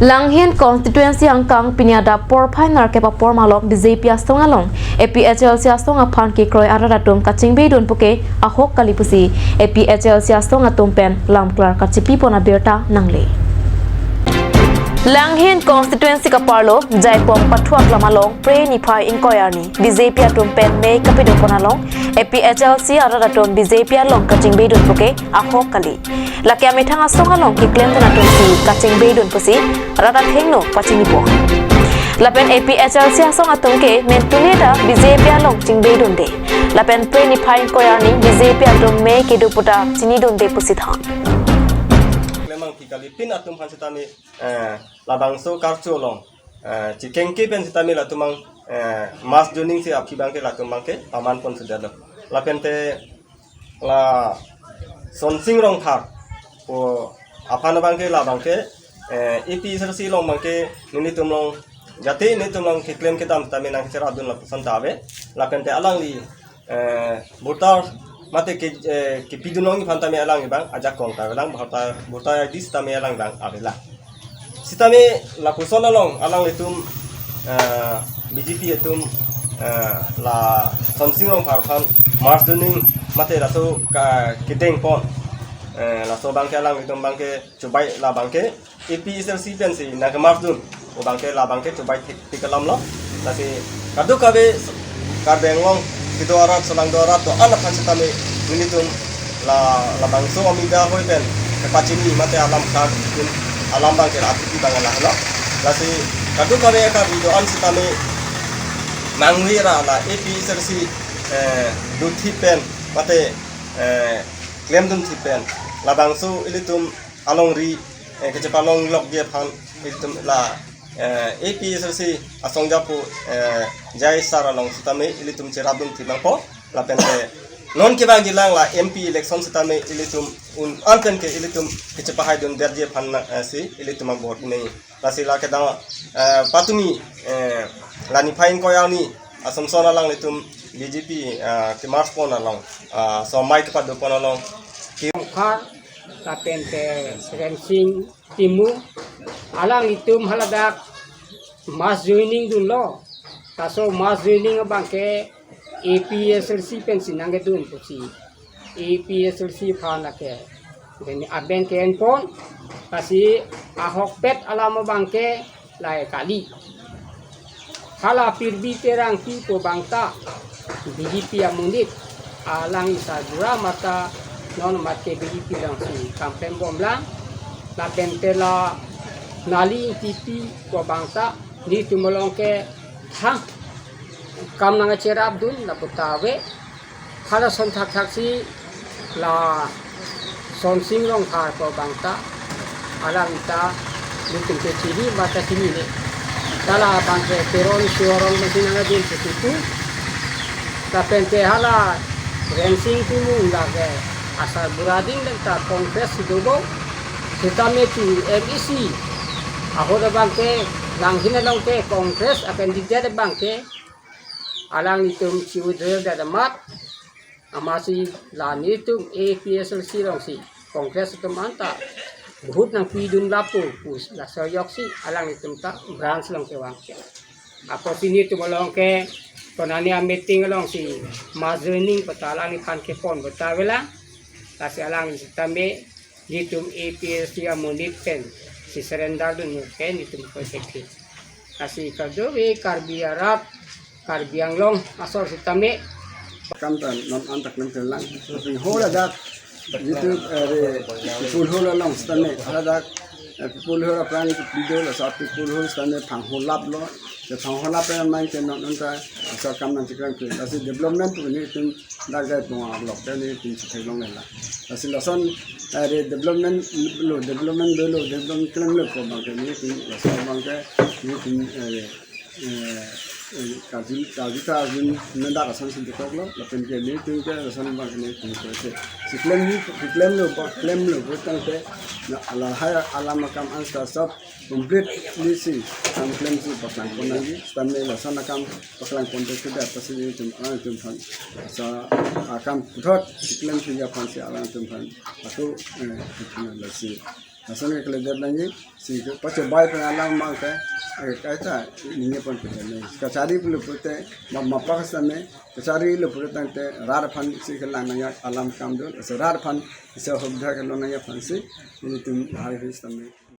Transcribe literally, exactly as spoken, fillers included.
Langhin constituency angkang pini adap porphai nerkep apor malom B J P asong along A P H L C asong aphan kekroi arat atum kachingbeidun puke ahok kali pusi A P H L C asong atum pen lamklar kachipipon abirta nangle. Langhin constituency kaparlo Jaipong Pathuaklam along Phre niphai ingkoi arni B J P atum pen mei kapidopon along A P H L C arat atum B J P along kachingbeidun puke ahok kali. Lake amethang asong along keklemdun atum si kachingbeidun pusi rat athengno pachinipon. Lapen A P H L C asong atum ke mentune ta B J P along chingbeidunde. Lapen Phre niphai ingkoi arni B J P atum mei kedo puta chinidunde pusi than. Klemang ki kali pin atum aphan sitame, eh, labangso karcho along, eh, chikengke pen sitame latum ang, eh, mass joining si aphi abangke latum abangke pamanpon sudetlo. Lapen te la Sonsing Rongphar pu aphan abangke labangke, eh, A P H L C along abangke nelitum along jati nelitum along keklem kedam tame nangcherapdun lapuson ta ave. Lapen te alangli, eh, voter mate ke, eh, kepidun along iphan tame alangli abang ajakong ta avelang, voter, voter I D sitame alang abang avelang. Sitame lapuson along alanglitum, eh, B J P atum, eh, la Sonsing Rongphar aphan mass joining mate laso ka kedengpon, eh, laso abangke alanglitum abangke chobai labangke A P H L C pensi nangke mass dun, o abangke labangke chobai thik thik alamlo. Lasi kadokave Karbi Anglong kedo arat, solang do arat do-an aphan sitame nelitum la labangso amida hoi pen kepachini mate alam kardun alam abangke la atiki abang lahelo. Lasi kadokave Karbi do-an sitame mangwi ra la A P H L C, eh, dothe pen mate, eh, klemdun the pen labangso ilitum alongri, eh, kechepalonglokji aphan ilitum la, eh, A P H L C asong japo, eh, Jai Sar along sitame ilitum cherapdun thi nangpo. Lapen te non kevangjilang la M P election sitame ilitum un-an pen ke ilitum kechepahaidundetji aphan na, eh, si ilitum abot ini. Lasi la kedang, eh, patumi, eh, la niphai ingkoi arni Asomson alanglitum B J P, eh, ke-march pon along, eh, somai kepadopon along ke Khar lapen te Rensing Timung alanglitum haladak mass joining dunlo. Laso mass joining abangke A P H L C pensi nangkedun pusi A P H L C aphan lake. Then aben ke-enpon, lasi ahokpet alam abangke lahai kali. Hala Pirbi Terangpi pu abang ta B J P amonit, alang Asarbura mata non mate B J P alongsi kam klembomlang, lapen te la Nali Ingtipi pu abang ta nelitum along ke thang kam nangcherapdun lapu ta ave. Hala ason thakthak si la Sonsing Rongphar pu abang ta, alang ta nelitum ke chini mata chinine. Ta labangke Teron Shorong pensi nangkedun putu. Lapen te hala Rensing Timung lake Asarbura ading pen ta Congress si dobo. Sitame tu M A C ahut abangke Langhin along ke Congress a-candidate abangke alanglitum si withdraw det amat, amatsi la nelitum A P H L C alongsi Congress atum anta vote nangpidun lapu pu laso ajoksi alanglitum ta branch along kevang. Apotsi nelitum along ke konane a-meeting alongsi mass joining pu ta alangliphan kepon pu ta avelang. Lasi alangli sitame nelitum A P H L C amonit pensi surrender dun ke nelitum ko sekhi. Lasi kadokave Karbi arat, Karbi Anglong asor sitame. Kam ta non anta klemklelang. Pini ho ladak nelitum, eh, re, People Hall along sitame. Ladak, eh, People Hall aphrang video laso People Hall sitame phangholaplo. Je phangholap pen main ke non anta asor kam nangcheklemkle. Lasi development pu nelitum dak Jaipong arlok te nelitum chetheklonglelang. Lasi lason, eh, re development lo, development dolo, development klemlo pu abangke nelitum lason abangke nelitum, eh, eh, eh, karju, karju ta arjun mendak ason si dokoklo, lapen ke nelitum ke lason abangke nelitum ke se. Si klemji, si klemlo, ba klemlo, botang te, na lahai alam akam answer sab completely si, kam klemsi paklangpon nangji, sitame lason akam paklangpon te sudah, pasi nelitum, alangtum aphan, sa, akam puthot, si klemsi aphansi alangtum aphan, aku, eh, lasi. Lason ke keledet nangji, si ke pachobai pen alam mang ke, eh, kaita, ningje pon pute me. Kachari pulo pute, ma, mapak same, kacharilo pute tangte, rat aphan si kelang nangji alam akam do, so rat aphan, so hubda kelong nangji aphan si, nelitum lahai his tame.